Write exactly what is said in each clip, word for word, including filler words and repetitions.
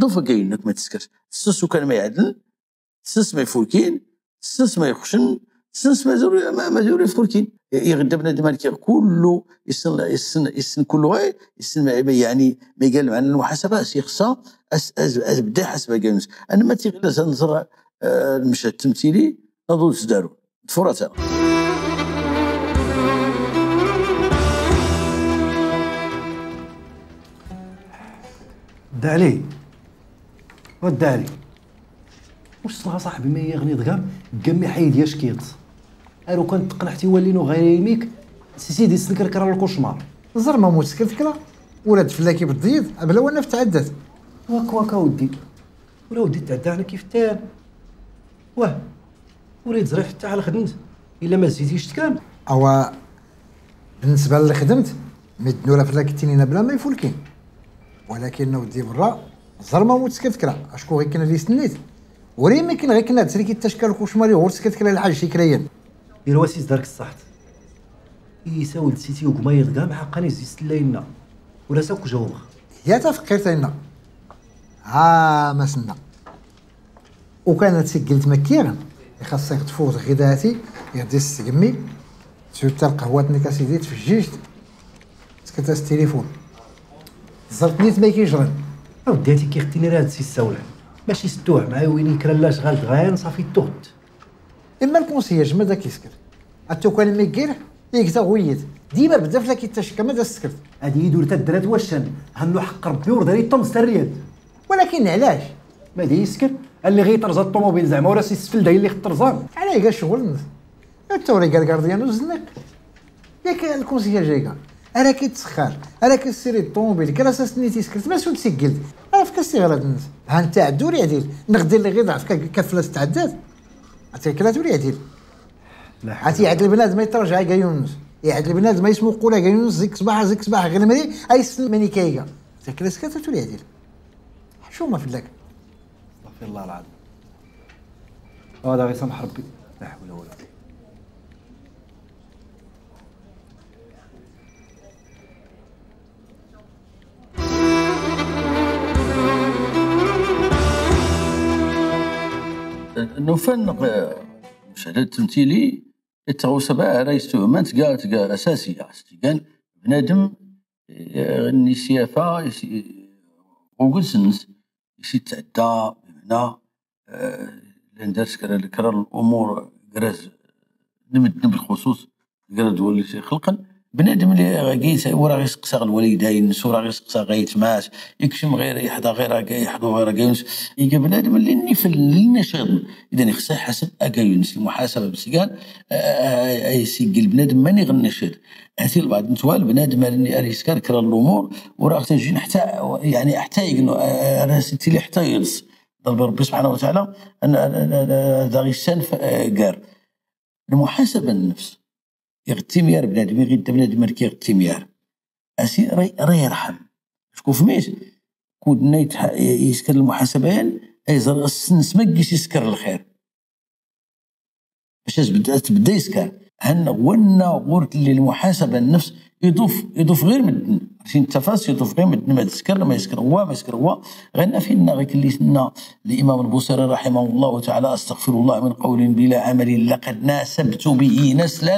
Ḍuf a gayyu-nnek ma tskrt. Tsns ukan ma iɛdln, tsns ma ifulkin, tsns ma ixcn, tsns ma zuri, ma, ma zuri ifulkin. Iɣ-, iɣ-, da bnadm ar-k-iɣ kullu issn, issn, issn kullu ɣayr, issn ma, ma, yaɛni, ma iga lmaɛna n lmuḥasaba, as-, ixṣṣa, as-, as-, as-, bda iḥasb a gayyu-ns. Anma tiɣ-, illa s-, nẓr, eh, lmcad tmtili, naḍu d-sdaru. Tfurata. Dda Ɛli. Wa Dda Ɛli. Wis tɣa ṣaḥbi ma iɣni dɣam, gam iḥayd yac kiḍ. Aru kan tqnḥ tiwallin u ɣayr aymik, si sidi snekr kra lkucmar. Ẓer ma mut skr tkra, ula d fell-ak ibḍ-d, abla wa naf tɛeddat. Wak, wak a wddi. Ula wddi tɛedda ɛna kif ttan. Wah. Ur iẓri ḥetta ɣ lxedmt, illa ma zzit ict kan. Awa, bnnsba l lxedmt, middn ula fell-ak ttinin abla ma ifulkin. Walakin a wddi berra, ẓer ma mut skr tkra, acku ɣikken ad is-tnnit. Ur imikn ɣikken ad srikit tacka lkucmar i ɣur skr tkra lḥaj cikrayen. Irwas is dark ṣṣaḥt. Is a wld siti ugma iḍgam ḥaqqan is is tlla inna. Ur as akk jawbɣ. Hiya tafqqirt a inna. Ha ma s-nna. Ukan ad tsiggilt makkiɣ, ixaṣṣ-iɣ tfut ɣidati, iɣ d-is-tgemmi, tsutta lqehwat-nnek a sidi tfejjijt, tskrt-as tilifun. Tẓert nit ma ik-ijran. A wddi a tikkiɣ tini rad s-issawlan. Maci s-tuh, ma win ikran lacɣal dɣayan, ṣafi tuɣt. Imma lkunsiyaj ma d ak-iskr. Attukan miggir, ig taɣuyyit. Dima bda flak ittacka ma d as-tskrt. Ad iyi-d-ur taddrat waccan, hannu ḥeqq Rebbi ur dari ṭṭumẓ tarriyat. Walakin ɛlac? Ma d iskr, alli ɣ-iṭrẓa ṭṭumubil, zeɛma ur as-isfel d aylli ɣ-t-trẓan. Ɛla iga ccɣel-nnes. Atta ur iga lgardiyan uzniq. Yak lkunsiyaj iga. Ara k-id-tsexxar, ara k-issiri ṭṭumubil, kra s-as-tnni tiskrt, ma s-ur d-siggilt. Ara fk-as tiɣrat-nnes. Ha netta ɛeddu ur iɛdil. Neɣ d illi ɣ-iḍɛef ka, ka fell-as tɛeddat. Atta kra ur iɛdil. Ati iɛdil bnadem a itrajaɛ agayyu-nnes. Iɛdil bnadem a ismuqqul agayyu-nnes zik ṣṣbaḥ, zik ṣṣbaḥ ɣ lmri, a issen mani ka iga. Atta kra s-kra ur iɛdil. Ḥcuma fell-ak. Astaɣfirullah lɛaḍim. Hada ɣ-isamḥ Rebbi. La ḥawla wala quwwata. Nufa-nneɣ, eh, mcadd tmtili, ittɣawsa ba ara istuhman tga, tga asasiya. S-tgan bnadem, eh, nni syafa, is-, ugds-nnes, is-ittɛedda, bimɛna, eh, llan dars kra, kra n lumur graz n medden bilxuṣuṣ, graz d walli s-ixelqen. Bnadem lli ɣ-, agi, ur aɣ-iseqsa ɣ lwalidayn-nnes, ur aɣ-iseqsa ɣ aytma-s, ikcem ɣir, iḥḍa ɣir aga-, iḥḍu ɣir agayyu-nnes. Iga bnadem lli nnifel, lli nnic iḍen. Idan ixṣa iḥaseb agayyu-nnes, lmuḥasaba bsgan, eh, eh, eh, isiggil bnadem mani ɣ nnic iḍen. Ati lbaɛḍ n twal, bnadem ar, ar iskar kra n lumur, ur aɣ-t-ajin ḥtta, yaɛni, ḥtta ignu, eh, eh, ar as-tili ḥtta iḍes. Ḍalb Rebbi subḥanahu wa taɛala, an, an, an, an, ad aɣ-issanf, eh, gar. Lmuḥasaba n nnefs. Iɣ ttimyar bnadem, iɣ idda bnadem ar k-iɣ ttimyar. Asi, ra, ra irḥem. Acku fmis, kud nna itḥ-, iskar lmuḥasaba yan, a iẓer ɣas s-nnes ma gis iskar lxir. Bac as-bed-, as-tbedda iskar. Hanna ɣwanna ɣur-tli lmuḥasaba n nnefs, iḍuf, iḍuf ɣir medden. Ar sin ttafas, iḍuf ɣir medden, ma d-iskar, ma iskar wa, ma iskar wa. Ɣanna finna ɣikelli s-nna Limam Lbusiri raḥimahullahu taɛala, أستغفر الله من قول بلا عمل لقد ناسبت به نسلا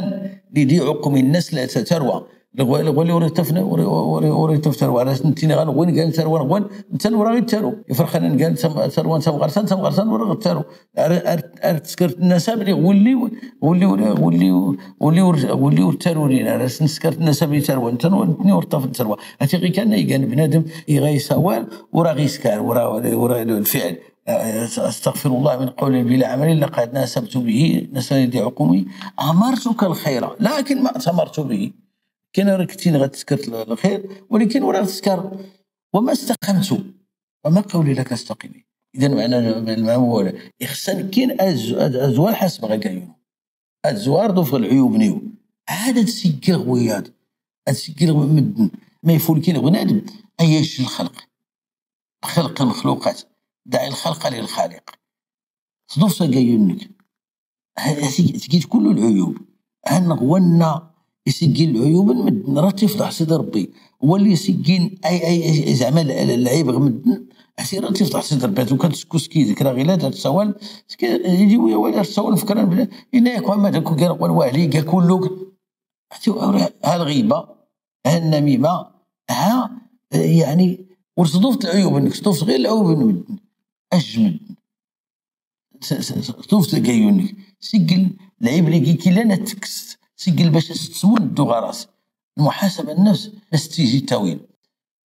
لذي عقم نسلة تروى. Lɣwa-, lɣwali ur itaf-, ur, ur, ur itaf tarwa, ar as-ntini ɣan ɣwin gan tarwa ɣwan, ntan ur aɣ-ittaru. Iferxanen gan tam-, tarwa n tamɣartan, tamɣartan ur aɣ-ittaru. Ar, ar, ar tskart nnasab li ɣwilli, ɣwilli, ɣwilli, ɣwilli ur, ɣwilli ur ttaru lin, ar as-nskart nnasab li tarwa, ntan ur, ntni ur ṭṭafen tarwa. Ati ɣikan igan bnadem, iɣa isawal, ur aɣ-iskar, ur aɣ-, ur aɣ-, lfiɛl. أستغفر الله من قول بلا عمل لقد ناسبت به نسلا لذي عقم أمرتك الخير لكن ما أتمرت به. Kan ar k-ttiniɣ ad tskrt l-, lxir, walakin ur aɣ-tskar. وما استقمت وما قولي لك استقم. Idan, lmeɛna, lmeɛna wala. Ixṣan kan az-, az-, azwar ḥasbɣ agayyu. Azwar ḍufɣ lɛuyub-nni. Ɛad ad siggiɣ wiyaḍ. Ad siggiɣ medden. Ma ifulkin bnadem, a yac lxelq. Xelq lmexluqat. دع الخلق للخالق. Tḍuf s agayyu-nnek. Ha, ha, tgi-, tgid kullu lɛuyub. Hanna ɣwanna isiggin lɛuyub n medden, ra t-ifḍeḥ Sidi Rebbi. Walli isiggin ay, ay, ay, zeɛma l-, l-, lɛib ɣ medden, Asira tifḍaḥ sidr bet ukan tskuski dikra ɣila dar tsawal. Ski idiwi awal dar tsawal fkran bla ina yakwa ma daku gan qwan wali ga kulluk. Ati awra hal ghiba, hal namima, ha, yani, ur tḍuft lɛuyub nnek, tḍuft ɣir lɛuyub n medden. Ajj medden. Tḍuft lgayyu nnek. Siggel lɛib li gik illan ad tekkst. Siggel bac as tsmun ddu ɣaras. Lmuḥasaba nnefs as tizi tawil.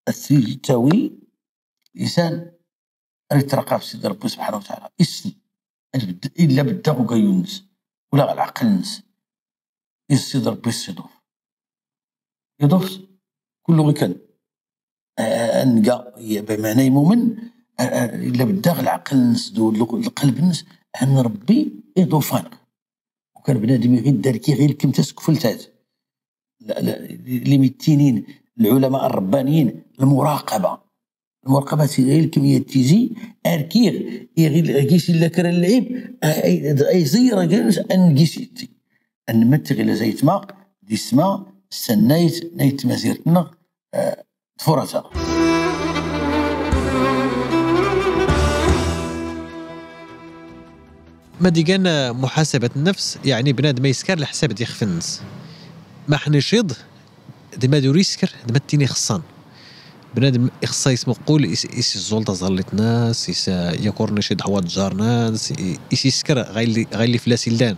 As tizi tawil. Lisan ar itraqab sidi rebbi subḥanahu wataɛala, isn illa beddaɣ ugayyu nnes ula ɣ lɛaql nnes. Is sidi rebbi siḍuf iḍuf. Kullu ɣikan, anga bimɛna imumen, illa beddaɣ lɛaql nnes d lqlb nnes. An rebbi iḍufan. Ukan bnadem iɣid darki ɣilkem taskfltat. Limittinin, lɛulama rrebbaniyin, lmuraqaba. Lmuraqaba ɣilkem yattizi. Arkiɣ iɣil gis illa kra n lɛib. Ayẓir agans an gis itti. An mtɣ ila zaytma disma ssannayt nayt tmazirt nneɣ. Tfurata. Ma digan muḥasabat nnefs, yani bnadem a iskar lḥsab d ixf nnes. Ma ḥnic iḍ d ma d ur iskr d ma ttini xṣṣan. Bnadem ixṣṣa ismuqqul is iẓẓul taẓallit nnes, is yakurnic d ḥwa d jar nnes, is iskr ɣa illi flas illan.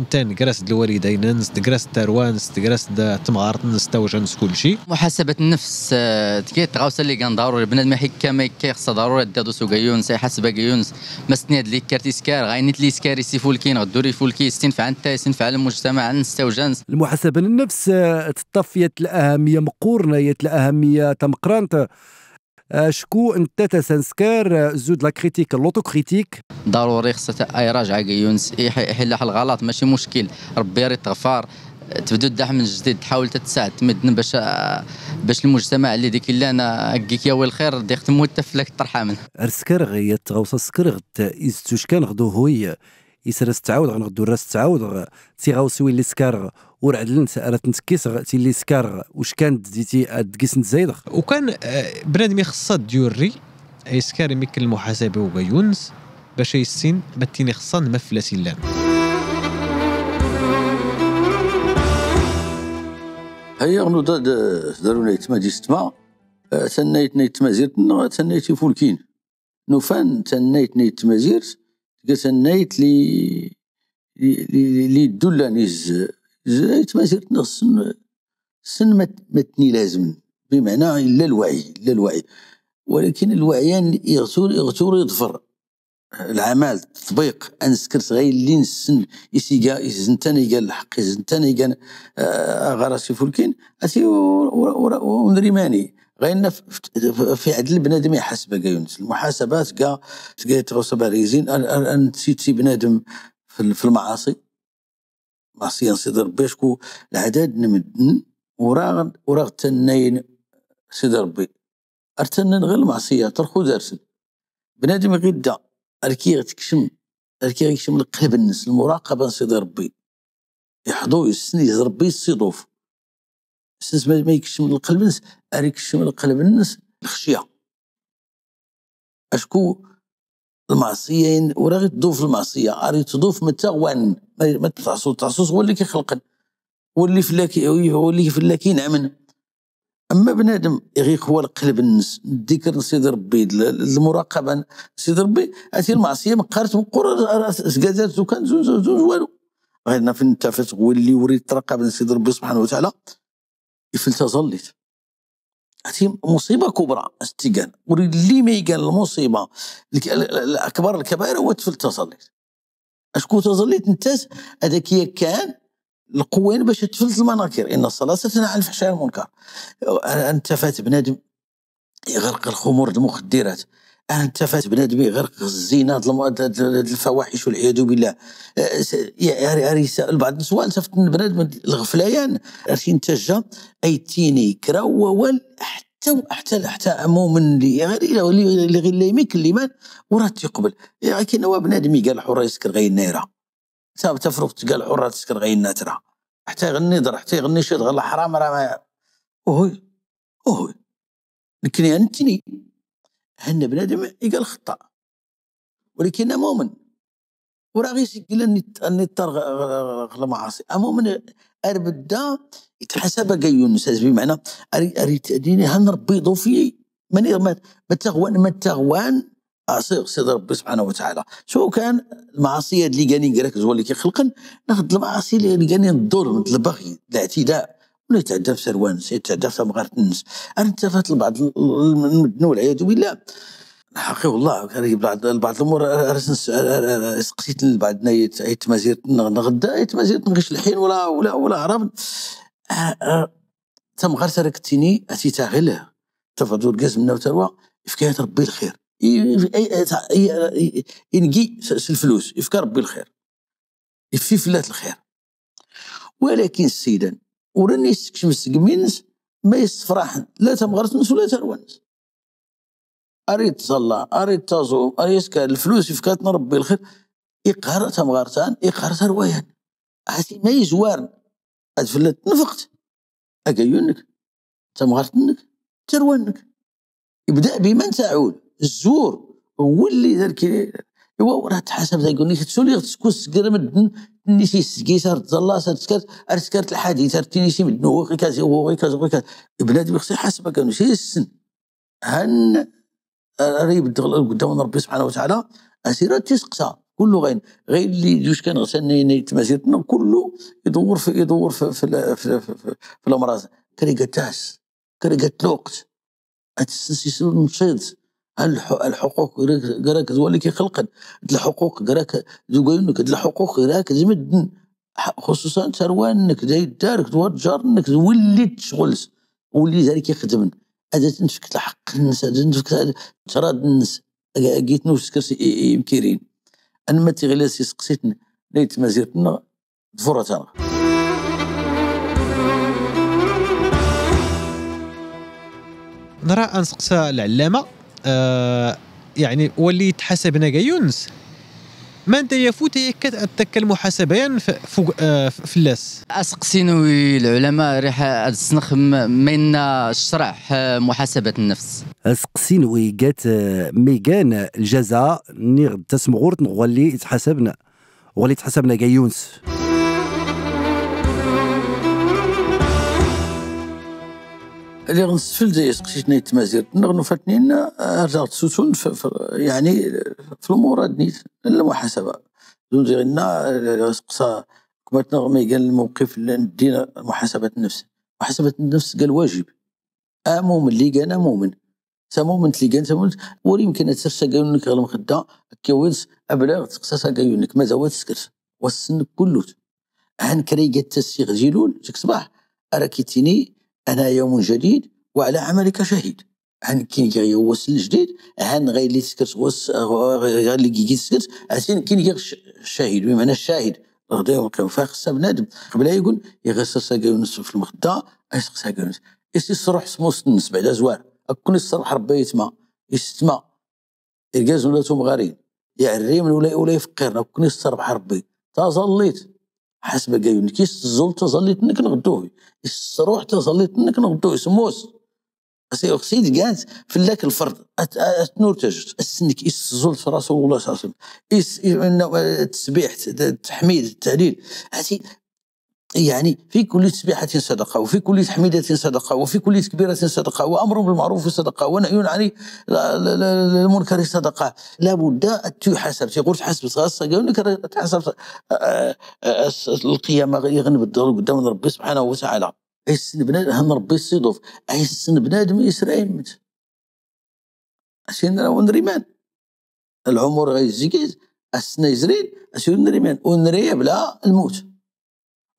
Ntan gras d lwaliday nnes, gras d tarwa nnes, gras d tmɣart nnes, tawja nnes, kulci. Muḥasabat nnefs tgayt tɣawsa lli gan ḍaruri bnadem a ixikka ma ikka ixṣṣa ḍaruri ad iḍus ugayyu nnes, a iḥaseb agayyu nnes. Ma s tniyad lli ikkar tiskar ɣa init lli iskar is ifulkin ɣ dduri ifulki is tinfɛa ntta is tinfɛa lmujtamaɛ nnes tawja nnes. Lmuḥasaba nnefs tṭṭaf yat lahamiyya mqqurna yat lahamiyya tamqrant. Acku ntta tasanskar zud lakritik lotokritik. Ḍaruri xṣat a iraǧɛ agayyu nnes, iḥillaḥ lɣalat maci muckil. Rebbi ar itɣfar. Tbdu ddaḥ mn jdid tḥawlt ad tsaɛd tmddn bac lmujtamaɛ lli dik illan a ggik yawi lxir diɣ tmmut taflak ṭṭrḥamn. Ar skarɣ yat tɣawsa skrɣt is ttuckanɣ d uhuy. Is ras ttɛawdɣ nɣ d ur ras ttɛawdɣ d tiɣawsiwin lli skarɣ ur ɛdlnt ara tntkkisɣ tilli skarɣ uckand diti ad gisnt zaydɣ. Ukan bnadem ixṣṣa ad yurri a iskar imikk lmuḥasaba ugayyu nnes bac a issin ma ttini xṣṣan d ma flas illan. Haya ɣ nuḍa d darun aytma d istma. Tannayt nayt tmazirt nneɣ tannayt ifulkin. Nufan tannayt nayt tmazirt tga tannayt lli lli ddullan iz tmazirt nneɣ ssn ma ttni lazmn. Bimɛna illa lwaɛi illa lwaɛi. Walakin lwaɛi an iɣtur iɣtur iḍfr. Lɛamal tṭṭbiq anskrt ɣa illi nssn is iga is nttan igan lḥqq is nttan igan. Aɣaras ifulkin ati ur nrimani. Ɣa inna fi ɛdl bnadem iḥaseb agayyu nnes lmuḥasaba tga tga tɣawsa barizin. Ar ntsiti bnadem f lmaɛaṣi. Maɛṣiya n sidi rebbi acku lɛadad n mddn ur aɣ tannayn sidi rebbi. Ar tannan ɣir lmaɛṣiya trxu darsn. Bnadem iɣ idda ar kiɣ tkcm ar kiɣ ikcm lqlb nns lmuraqaba n sidi rebbi. Iḥḍu issn iz rebbi issiḍuf. Issn ma ikcm lqlb nns ar ikcm lqlb nns lxcya. Acku lmaɛṣiya ur aɣ itḍuf lmaɛṣiya ar itḍuf mttaɣ wan. Ma tɛṣuḍ tɛṣuḍ walli k ixlqn walli flak inɛmn. Amma bnadem iɣ iqwa lqlb nns ddikr n sidi rebbi d lmuraqaba n sidi rebbi ati lmaɛṣiya mqqart mqqur. Sgazar zukan zunz zunz walu. Ɣir naf ntafat walli ur itraqab n sidi rebbi subḥanahu wataɛala. Ifl taẓallit ati muṣiba kubra. As tigan ur illi ma igan lmuṣiba lakbar lkabair wa tfl taẓallit. Acku taẓallit nttas ad ak yakkan lqwwa in bac ad tflt lmanakir inna ṣṣalata tanha ɛn lfḥcai walmunkar. Ntafat bnadem iɣrq lxumur d lmuxddirat. Ntafat bnadem iɣrq zzina d lfawaḥic walɛiyadu billah. Ar lbaɛḍ n swaɛl taft n bnadem lɣflayan ar tintajja ay tini kra wawal. Ḥtta ḥtta ḥtta mumin li ɣir illa illa ɣilla imik liman ur ad tiqbl. Akin wa bnadem iga lḥurra iskr ɣa inna ira. Tafruxt tga lḥurra tskr ɣa inna tra. Ḥtta iɣnni ḍr ḥtta iɣnni cid ɣ lḥram rama. Uhuy uhuy. Nkni antni هن بنادم يقال خطا، ولكن مؤمن وراه غير سجل أن يت-، أن يضطر غ-، غ-، غ-، غ-، المعاصي. المؤمن أربدا يتحسب كيونس، بمعنى أري-، أري تأديني هن ربي يضوفي ماني ما، ما تغوان، ما تغوان. آه، سي-، سيدي ربي سبحانه وتعالى. سو كان المعاصي هاد اللي كانين كراك زوال اللي كيخلقن، ناخد المعاصي اللي، اللي كانين الظلم، البغي، الاعتداء، ولا يتعدى في سروان، يتعدى في مغارة الناس. أنا انت فات البعض ال-، ال-، المدن والعياذ بالله. الحقيقة والله كان بعض، بعض الأمور، آه، آه، آه، سقسيت لبعض الناس، يت-، يتمازيرت نغ-، نغدا، يتمازيرت نغيش الحين ولا، ولا، ولا عرب. آه، آه، تمغار تركتيني، أتي تاغله. تفضل قاز منا وتروى، إفكاية ربي الخير. إي-، إي-، إي-، إي-، إنجي س-، س-، الفلوس، إفكا ربي الخير. إفي فلات الخير. ولكن السيدان، وراني يسكش مسكمينس، ما يستفراحن، لا تمغرتنس ولا تروانس. أريد تصلى، أريد تصوم، أريد يسكر الفلوس، يفكاتنا ربي الخير. إقهر تمغرتان، إقهر ترويان. عاسي ما يزوارن. أتفلت نفقت. أقيونك. تمغرتنك. تروانك. ابدأ بمن تعول. الزور. هو اللي ذلك. إوا راه تحاسب ذا يقول لك تسولي تسكوس قرا مدن. نسي سكي صار تزلا صار تسكرت. أرسكرت الحديث أرتيني سي مدن هو غير كازي هو غير كازي هو غير كازي. بنادم يخصي حسب كانوا سي السن. هن ريب الدغل قدام ربي سبحانه وتعالى. أسيرة تسقسى كله غين، غير اللي دوش كان غسان ني-، ني تمازيرتنا كله يدور في، يدور في، في ال-، في، في، في، في الأمراض. كريقة تاس، كريقة لوقت. أتسنسي سبب مصيد. الح-، الحقوق قراك، قراك زوالي كي خلقن. الحقوق قراك زوالي كي، الحقوق قراك زمدن. ح-، خصوصًا تروانك، زي دارك، دوار جارنك، ولي تشغلس، ولي ذلك يخدمن. هذا تنفك الحق الناس، هذا تنفك تراد الناس. قيت نوس كرسي إي-، إي-، مكيرين. أنا ما تغلس يسقسيتن، ليت ما زرتنا، ظفرتنا. نرى أن سقسى العلامة، آه، يعني، ولي يتحاسب ناقا يونس. ما انت يا فوت هي كت-، أتك المحاسبة، يعني، ف-، فوق، آه، ف-، فلاس. أسقسين وي العلماء ريح أتسنخ م-، منا الشرع، آه، محاسبة النفس. أسقسين وي قات، آه، ميقان الجزاء نيغ تسمغورت نغولي يتحاسبنا. وليت حسب ناقا يونس. اللي غنستفل زي سقسيتني التمازير، نغنو فاتنين، آه، رجعت سوسون ف-، ف-، يعني، في المراد نيت، المحاسبة. زون زي غنا، آه، سقسا، كما تنغمي قال الموقف اللي ندينا محاسبة النفس. محاسبة النفس قال واجب. آه، مؤمن، اللي قال مؤمن. سمومنت اللي كان سمومنت، ولي يمكن أن تسرسى قايونك غير المخدة، كيويلس أبلاغ تسقسى قايونك، ماذا هو تسكت؟ والسن كله. عن كريقة تسيغ جيلول، تيك صباح، أراكي تيني، أنا يوم جديد، وعلى عملك شهيد. عن كي يجي هو السن الجديد، عن غير اللي تسكت، وس-، غير اللي كي تسكت، عسين كي يجي ش-، شهيد، بمعنى الشاهد. غدا يوم القيامة. فخصها بنادم، قبل يقول، يغسل ساقي ونص في المخدة، يسقسى قايونس. يسيس روح سموس الناس بعدا زوار. أكون يسرح ربي يتما. يستما. يلقى زملاتو مغارين. يعري من ولا، ولا يفقرنا. أكون يسرح ربي. تظليت. حسب قايون. كيس الزول تظليت إنك نغدوه. يس روح تظليت إنك نغدوه. سموس. أسي أخسيد قانت فلاك الفرد. أت-، أت-، أتنور تجد. السنك يس الزول رسول الله صلى الله عليه وسلم. يس، إنه، آه، التسبيح، التحميد، التهليل. أسي يعني، في كل تسبيحة صدقة، وفي كل تحميدة صدقة، وفي كل تكبيرة صدقة، وأمر بالمعروف صدقة، ونهي عن ال-، ال-، ال-، المنكر صدقة. لا بد أن تحاسب. تيقول تحاسب خاصة، قال لك تحاسب، آه، آه، آه، القيامة غير غنبدل قدام ربي سبحانه وتعالى. أيسن بنادم، هم ربي يصيدوف. أيسن بنادم يسرى يمت. أسين راهو نريمان. العمر غيزيكيز، أسنا يزرين، أسير نريمان. ونري بلا الموت.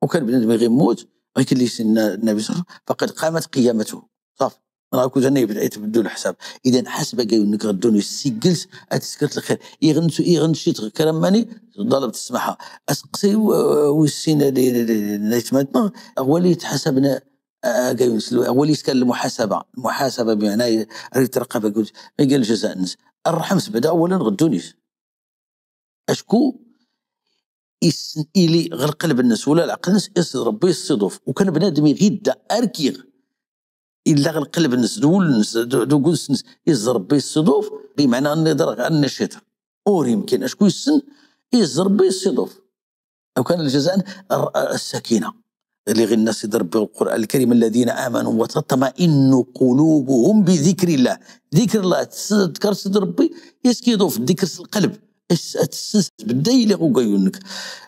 وكان بنادم يغي يموت، غيكلي سيدنا النبي صلى الله عليه وسلم، فقد قامت قيامته. صافي. راه كنت أنا يبدا يتبدل الحساب. إذا حسب قال إنك غدوني السيكلس، أتسكرت الخير. يغنش-، يغنشيت كرماني، ضربت السماحة. أسقسي و-، ويسينا لي-، لي-، لي-، لي يتمدمغ، هو اللي يتحسبنا آه، قايل نسلو، أوليس كان المحاسبة، المحاسبة بمعنى ريت رقبة قلت، ما قال الجزاء الناس. الرحم سبدا أولًا غدونيس. أشكو إس-، إلي غير قلب الناس ولا العقل الناس، إس ربي يصدف. وكان بنادم يغيد أركيغ. إلا غ القلب نس، دول نس، دو قدس نس، إز ربي الصدوف، بمعنى أن يضرغ أن الشيطان. أوري يمكن أشكو يسن، إز ربي الصدوف. أو كان الجزاء السكينة. اللي غير الناس يضرب القرآن الكريم: "الذين آمنوا وتطمئن قلوبهم بذكر الله". ذكر الله، تذكر سيد ربي، يسكيضو في الذكر القلب. اس-، تسس بداي اللي غو قايونك.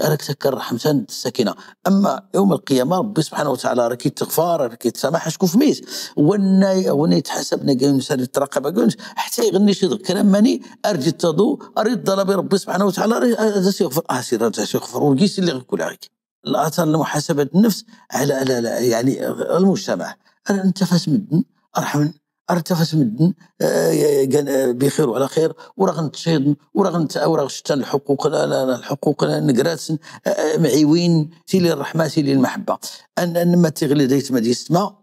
راك تكر رحمتان السكينة. أما يوم القيامة ربي سبحانه وتعالى راك يتغفر، راك يتسامح، شكون في ميس. ونا، ونا يتحاسب، نا قايون سالي تراقب قايون. حتى يغني شي كلام ماني، أرجي تضو، أريد ضربي ربي سبحانه وتعالى، أريد، أريد سيغفر. آه، سير، أرجع سيغفر. ورقيس اللي غيقول عليك. الآثار لمحاسبة النفس على، على، على، يعني، المجتمع. أنا نتفس مدن، أرحم، أرتفس مدن، آه، قال، آه، بخير وعلى خير، وراغ نتشيضن، وراغ نت-، وراغ شتان الحقوق، لا، لا، لا، الحقوق، لا، نقراتن، آه، آه، معيوين، تيلي الرحمة، تيلي المحبة. أن، أن ما تغلي ديت ما ديستما،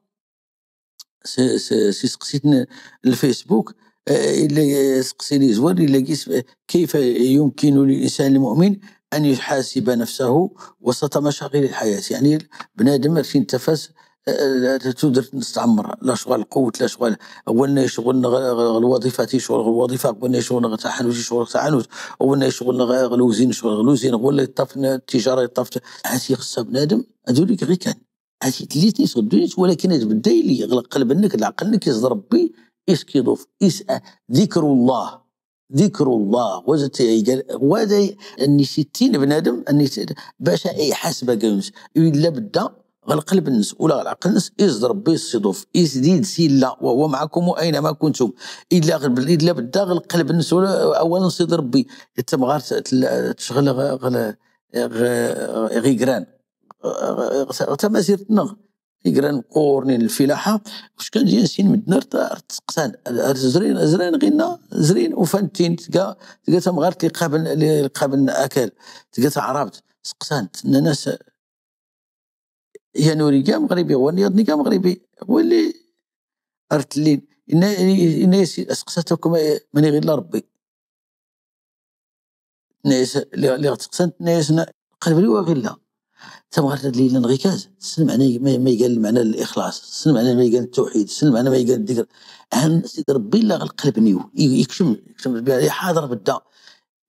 س-، س-، سي سقسيتني الفيسبوك، آه، إلا سقسيني زوين، إلا قيس، آه، كيف يمكن للإنسان المؤمن أن يحاسب نفسه وسط مشاغل الحياة؟ يعني، بنادم فين تفاس، آه، آه، تودر نستعمر، لا شغل قوت، لا شغل، أولنا شغل نغ-، غ-، الوظيفة، تي شغل الوظيفة، أولنا شغل نغ-، تحنوت، شغل تحنوت، أولنا شغل نغ-، غلوزين، شغل غلوزين، أولنا يطفنا التجارة، يطفنا. هاتي خصها بنادم، أدولي غير كان. هاتي تليتني صدويت، ولكن هاد بدا يلي غلق قلبنك، العقلنك يزد ربي، إسكيضوف، إس-، ذكر الله، ذكر الله، وزت يقال، وهذا أني ستين بنادم، أني س-، باش يحاسب قيمس. إلا بدا غلق قلب الناس، ولا غلق الناس، إزد ربي الصدوف، إزديد سيلا، وهو معكم أينما كنتم. إلا غلب-، إلا بدا غلق قلب الناس، ولا أولا سيد ربي، تمغار ت-، تل-، تشغل غ-، غل-، غ-، غيقران. غ-، غ-، تمازيرتنا. يقرا نقورني الفلاحة، واش كان جاي نسين مدنا رت-، رتسقسان. رت-، زرين، زرين غينا، زرين وفانتين تلقى، تلقى تمغارت لي قابل، لي قابل أكل. تلقى تعرابت، سقسانت، نناس، يا نوري كاع مغربي، هو نياضني كاع مغربي، هو اللي أرتلين. إنا، إنا يسي-، سقساتكم ماني غير لا ربي. ناس اللي، اللي غتقسم ناس ن-، قلب لي واغلا. تما غير هاد الليلة نغيكاز، سن معنى ما، ما يقال معنى الإخلاص، سن معنى ما يقال التوحيد، سن معنى ما يقال الذكر. عن سيد ربي لا غلق قلب نيو، ي-، يكشم، يكشم ربي، يحاضر بدا.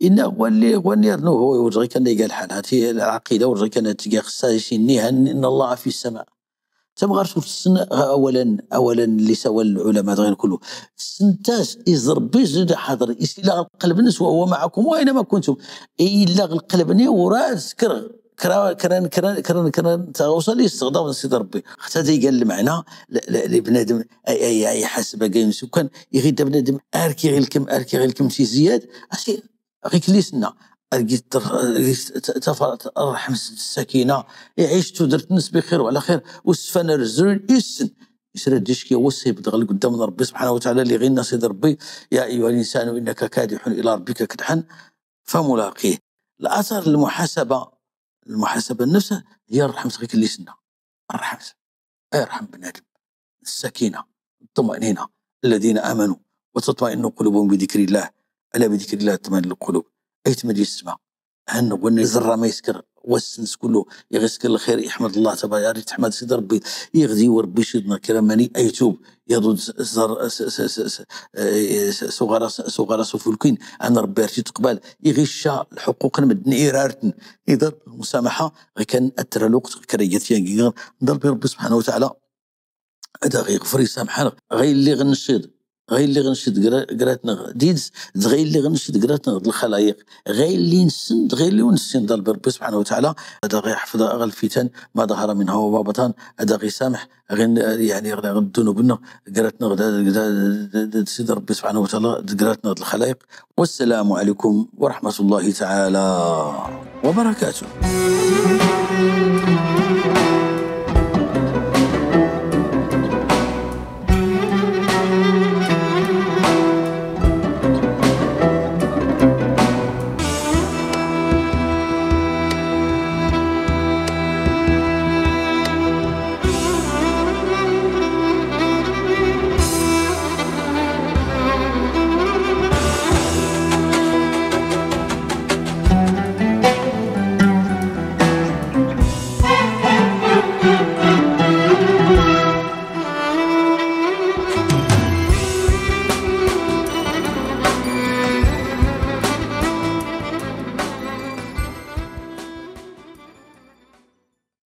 إنا هو اللي، هو اللي يرنو هو، وجهي كان يقال حال، هاتي العقيدة، وجهي كان تيقى خصها شي نيهان، إن الله في السماء. تمغار شوف السن، أولا، أولا اللي سوى العلماء غير كله. السن تاس إز ربي زيد حاضر، إز إلا القلب نس وهو معكم وأينما كنتم. إلا القلب ني ورا ذكر، كرا، كرا، كرا، كرا، كرا، تغوصل يستغضب سيد ربي. حتى دي قال المعنى، ل-، ل-، لبنادم أي، أي، أي حسب قيم سكان، يغيد بنادم أركي غير الكم، أركي غير الكم شي زياد، أشي غيك لي سنة. أرجي تر-، أرجي ت-، ت-، تفر-، ترحم س-، السكينة. يعيش تودرت الناس بخير وعلى خير. والسفانة رزول يسن. يسرى ديشكي وصي بدغل قدام ربي سبحانه وتعالى اللي غير سيد ربي: "يا أيها الإنسان إنك كادح إلى ربك كدحا فملاقيه". الأثر المحاسبة، المحاسبة النفس هي الرحمة غيك اللي سنة. الرحمة. ارحم بنادم. السكينة، الطمأنينة. "الذين آمنوا وتطمئن قلوبهم بذكر الله، ألا بذكر الله تطمئن القلوب". أي تمدي السماء. هن غني زرة ما يسكر، والسنس كله يغسكر الخير، يحمد الله تبارك، يا ريت تحمد سيد ربي، يغدي وربي شدنا كرا ماني أيتوب، يضد زر-، س-، س-، س-، س-، آه، س-، صغار، صغار سفلكين، أنا ربي عرفتي تقبل، يغشى الحقوق المدن إيرارتن، إذا المسامحة، غير كان أترى الوقت، غير كان يجي فيها، نضرب ربي سبحانه وتعالى، هذا غيغفر يسامحنا، غير اللي غنشد، غير اللي غنشد قرا-، قراتنا ديدز، غير اللي غنشد قراتنا د الخلايق، غير اللي نسند، غير اللي ونسند ربي، ربي سبحانه وتعالى، هذا غيحفظ غ الفتن ما ظهر منها وما بطن، هذا غيسامح، غير يعني غير الذنوب لنا، قراتنا غدا، غدا، غدا، غدا، سيد ربي سبحانه وتعالى، قراتنا د الخلايق. والسلام عليكم ورحمة الله تعالى وبركاته.